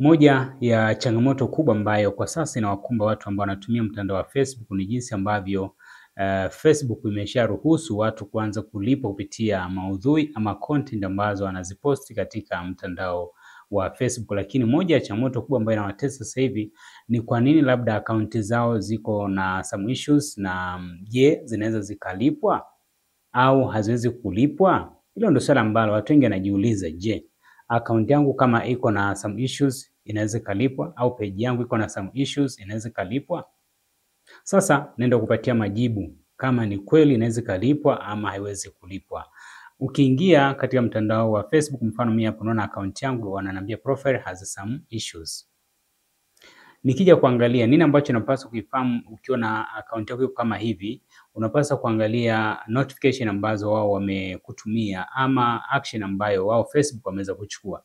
Moja ya changamoto kubwa ambayo kwa sasa inawakumba watu ambao wanatumia mtandao wa Facebook ni jinsi ambavyo Facebook imesharuhusu watu kuanza kulipa kupitia maudhui ama content ambazo wanaziposti katika mtandao wa Facebook. Lakini moja ya changamoto kubwa ambayo inawatesa sasa hivi ni kwa nini labda akaunti zao ziko na some issues, na je, zinaweza zikalipwa au haziwezi kulipwa? Hilo ndio swala ambalo watu wengi wanajiuliza. Je, akaunti yangu kama iko na some issues inaweza ikalipwa, au page yangu iko na some issues inaweza ikalipwa? Sasa naenda kupatia majibu kama ni kweli inaweza ikalipwa ama haiwezi kulipwa. Ukiingia katika mtandao wa Facebook, mfano mimi hapo naona akaunti yangu wananiambia profile has some issues. Nikija kuangalia nini ambacho unapaswa kuifahamu ukiwa na akaunti yako kama hivi, unapaswa kuangalia notification ambazo wao wamekutumia ama action ambayo wao Facebook wameweza kuchukua.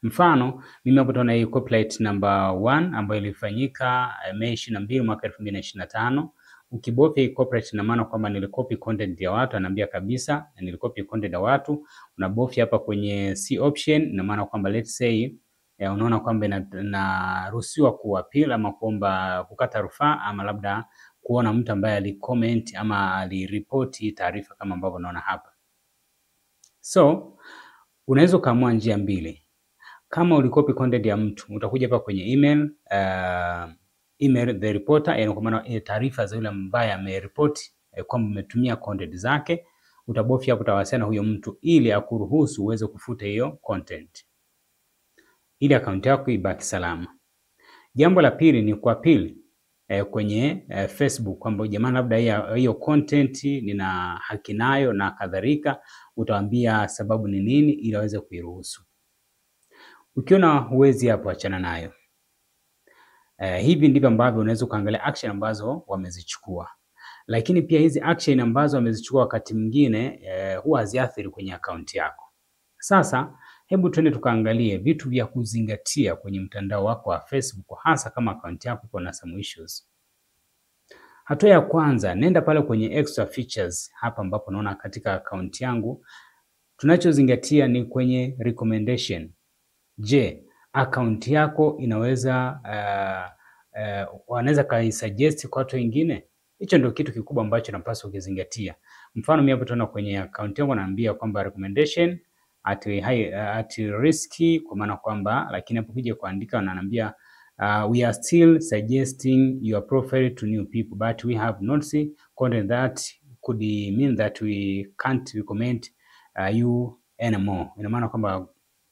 Mfano, mimi hapo tunaona hii copyright number 1 ambayo ilifanyika Mei 22 mwaka 2025. Ukibofya hii copyright, ina maana kwamba nilikopi content ya watu, anaambia kabisa nilikopi content ya watu. Unabofya hapa kwenye see option, ina maana kwamba let's say unaona kwamba inaruhusiwa kuappeal ama kuomba kukata rufaa ama labda kuona mtu ambaye alicomment ama aliripoti taarifa kama ambavyo unaona hapa. So unaweza ukaamua njia mbili. Kama ulikopi content ya mtu, utakuja hapa kwenye email, email the reporter, yani kwa maana taarifa za yule ambaye ameripoti kwamba umetumia content zake, utabofya hapo, utawasiliana huyo mtu ili akuruhusu uweze kufuta hiyo content ili akaunti yako ibaki salama. Jambo la pili ni kuappeal kwenye Facebook kwamba jamani, labda hiyo content nina haki nayo na kadhalika, utaambia sababu ni nini ili aweze kuiruhusu. Ukiona huwezi hapo, achana nayo. Hivi ndivyo ambavyo unaweza kuangalia action ambazo wamezichukua. Lakini pia hizi action ambazo wamezichukua wakati mwingine huwa haziathiri kwenye akaunti yako. Sasa hebu tuende tukaangalie vitu vya kuzingatia kwenye mtandao wako wa Facebook, hasa kama akaunti yako iko na some issues. Hatua ya kwanza, nenda pale kwenye extra features hapa ambapo naona katika akaunti yangu. Tunachozingatia ni kwenye recommendation. Je, akaunti yako inaweza wanaweza kaisuggest kwa watu wengine? Hicho ndio kitu kikubwa ambacho napaswa kuzingatia. Mfano mimi hapo tunaona kwenye akaunti yangu naambia kwamba recommendation at high, at risk, kwa maana kwamba, lakini hapo kija kuandika wananiambia we are still suggesting your profile to new people but we have not content that could mean that we can't recommend you anymore. Ina maana kwamba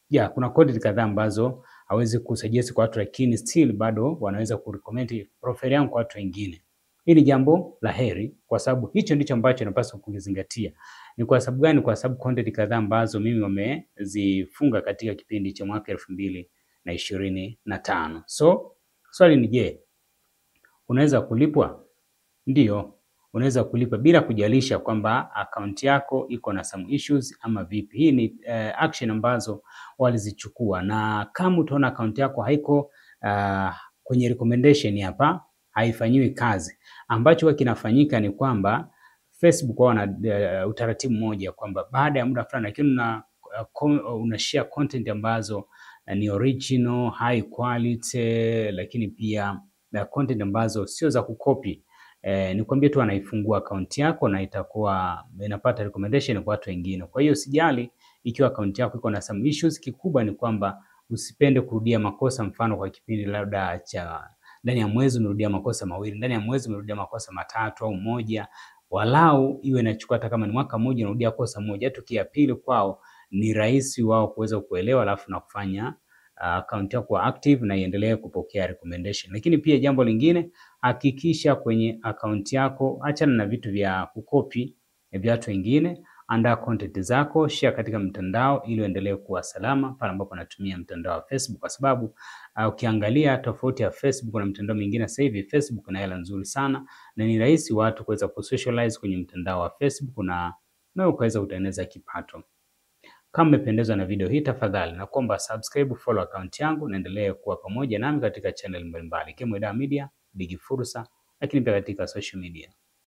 yeah, kuna content kadhaa ambazo hawezi kusuggest kwa watu, lakini still bado wanaweza kurecommend profile yangu kwa watu wengine. Hili jambo la heri, kwa sababu hicho ndicho ambacho napaswa kukizingatia. Ni kwa sababu gani? Kwa sababu content kadhaa ambazo mimi wamezifunga katika kipindi cha mwaka 2025. So swali ni je, unaweza kulipwa? Ndiyo, unaweza kulipa bila kujalisha kwamba akaunti yako iko na some issues ama vipi. Hii ni action ambazo walizichukua, na kama utaona akaunti yako haiko kwenye recommendation hapa, haifanyiwi kazi, ambacho huwa kinafanyika ni kwamba Facebook wao wana utaratibu mmoja kwamba baada ya muda fulani, lakini una share content ambazo ni original, high quality, lakini pia na content ambazo sio za kukopi. Nikwambie tu anaifungua akaunti yako na itakuwa inapata recommendation kwa watu wengine. Kwa hiyo sijali ikiwa akaunti yako iko na some issues, kikubwa ni kwamba usipende kurudia makosa. Mfano kwa kipindi labda cha ndani ya mwezi umerudia makosa mawili, ndani ya mwezi umerudia makosa matatu au moja, walau iwe inachukua hata kama ni mwaka mmoja unarudia kosa moja, hata ukiappeal kwao ni rahisi wao kuweza kuelewa, alafu na kufanya akaunti yako kuwa active na iendelee kupokea recommendation. Lakini pia jambo lingine, hakikisha kwenye akaunti yako, achana na vitu vya kukopi vya watu wengine, andaa content zako, share katika mtandao ili uendelee kuwa salama pale ambapo unatumia mtandao wa Facebook, kwa sababu ukiangalia tofauti ya Facebook na mtandao mingine sasa hivi, Facebook ina hela nzuri sana na ni rahisi watu kuweza kusocialize kwenye mtandao wa Facebook na ukaweza kutengeneza kipato. Kama umependezwa na video hii, tafadhali nakuomba subscribe, follow account yangu na endelee kuwa pamoja nami katika channel mbalimbali ikiwemo Idawa Media, Digi Fursa, lakini pia katika social media.